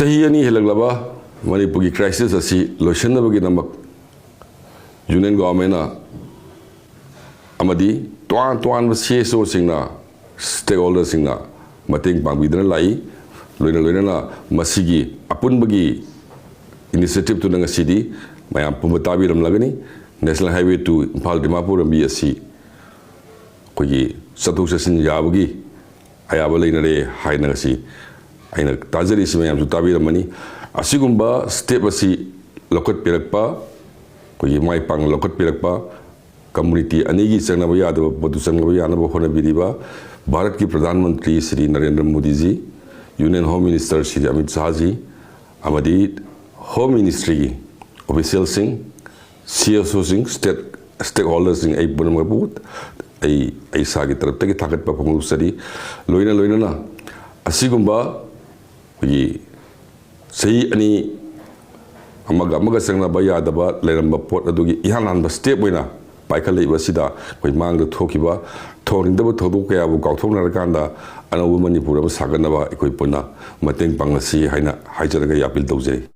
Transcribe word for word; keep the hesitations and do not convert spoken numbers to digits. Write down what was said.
ꯆꯍꯤ ꯑꯅꯤ ꯍꯦꯜꯂꯛꯂꯕ ꯃꯅꯤꯄꯨꯔꯒꯤ crisis ꯑꯁꯤ ꯂꯣꯏꯁꯤꯟꯅꯕꯒꯤꯗꯃꯛ Union Government ꯑꯃꯗꯤ ꯇꯣꯉꯥꯟ ꯇꯣꯉꯥꯟꯕ C S Oꯁꯤꯡꯅ, stakeholderꯁꯤꯡꯅ ꯃꯇꯦꯡ ꯄꯥꯡꯕꯤꯗꯨꯅ ꯂꯥꯛꯏ꯫ ꯂꯣꯏꯅ ꯂꯣꯏꯅꯅ ꯃꯁꯤꯒꯤ ꯑꯄꯨꯟꯕꯒꯤ initiativeꯇꯨꯅ ꯉꯁꯤꯗꯤ ꯃꯌꯥꯝ ꯄꯨꯝꯕ ꯇꯥꯕꯤꯔꯝꯂꯒꯅꯤ꯫ National Highway two Imphal Dimapur ꯂꯝꯕꯤ ꯑꯁꯤ ꯑꯩꯈꯣꯏꯒꯤ ꯆꯠꯊꯣꯛ ꯆꯠꯁꯤꯟ ꯌꯥꯕꯒꯤ ꯑꯌꯥꯕ ꯂꯩꯅꯔꯦ ꯍꯥꯏꯅ ꯉꯁꯤ ꯑꯩꯅ ꯇꯥꯖꯔꯤꯁꯤ ꯃꯌꯥꯝꯁꯨ ꯇꯥꯕꯤꯔꯝꯃꯅꯤ꯫ ꯑꯁꯤꯒꯨꯝꯕ step ꯑꯁꯤ ꯂꯧꯈꯠꯄꯤꯔꯛꯄ, ꯑꯩꯈꯣꯏꯒꯤ ꯃꯥꯏ ꯄꯥꯛꯅ ꯂꯧꯈꯠꯄꯤꯔꯛꯄ, community ꯑꯅꯤꯒꯤ ꯆꯪꯅꯕ ꯌꯥꯗꯕ ꯄꯣꯠꯇꯨ ꯆꯪꯅꯕ ꯌꯥꯅꯕ ꯍꯣꯠꯅꯕꯤꯔꯤꯕ ꯚꯥꯔꯠꯀꯤ Pradhan Mantri Shri Narendra ꯃꯣꯗꯤꯖꯤ, Union Home Minister Shri Amit ꯁꯥꯍꯖꯤ, ꯑꯃꯗꯤ Home Ministryꯒꯤ officialꯁꯤꯡ, C S Oꯁꯤꯡ, state stakeholderꯁꯤꯡ, ꯑꯩ ꯄꯨꯝꯅꯃꯛꯄꯨ ꯑꯩ, ꯑꯩ ꯏꯁꯥꯒꯤ ꯇꯔꯞꯇꯒꯤ ꯊꯥꯒꯠꯄ ꯐꯣꯡꯗꯣꯛꯆꯔꯤ꯫ ꯂꯣꯏꯅ ꯂꯣꯏꯅꯅ ꯑꯁꯤꯒꯨꯝꯕ ꯑꯩꯈꯣꯏꯒꯤ ꯆꯍꯤ ꯑꯅꯤ ꯑꯃꯒ ꯑꯃꯒ ꯆꯪꯅꯕ ꯌꯥꯗꯕ ꯂꯩꯔꯝꯕ ꯄꯣꯠ ꯑꯗꯨꯒꯤ ꯏꯍꯥꯟ ꯍꯥꯟꯕ step ꯑꯣꯏꯅ ꯄꯥꯏꯈꯠꯂꯛꯏꯕ ꯑꯁꯤꯗ ꯑꯩꯈꯣꯏ ꯃꯥꯡꯗ ꯊꯣꯛꯈꯤꯕ ꯊꯣꯛꯅꯤꯡꯗꯕ ꯊꯧꯗꯣꯛ ꯀꯌꯥꯕꯨ ꯀꯥꯎꯊꯣꯛꯅꯔꯀꯥꯟꯗ ꯑꯅꯧꯕ ꯃꯅꯤꯄꯨꯔ ꯑꯃ ꯁꯥꯒꯠꯅꯕ ꯑꯩꯈꯣꯏ ꯄꯨꯟꯅ ꯃꯇꯦꯡ ꯄꯥꯡꯂꯁꯤ ꯍꯥꯏꯅ ꯍꯥꯏꯖꯔꯒ ꯑꯩ appeal ꯇꯧꯖꯔꯤ꯫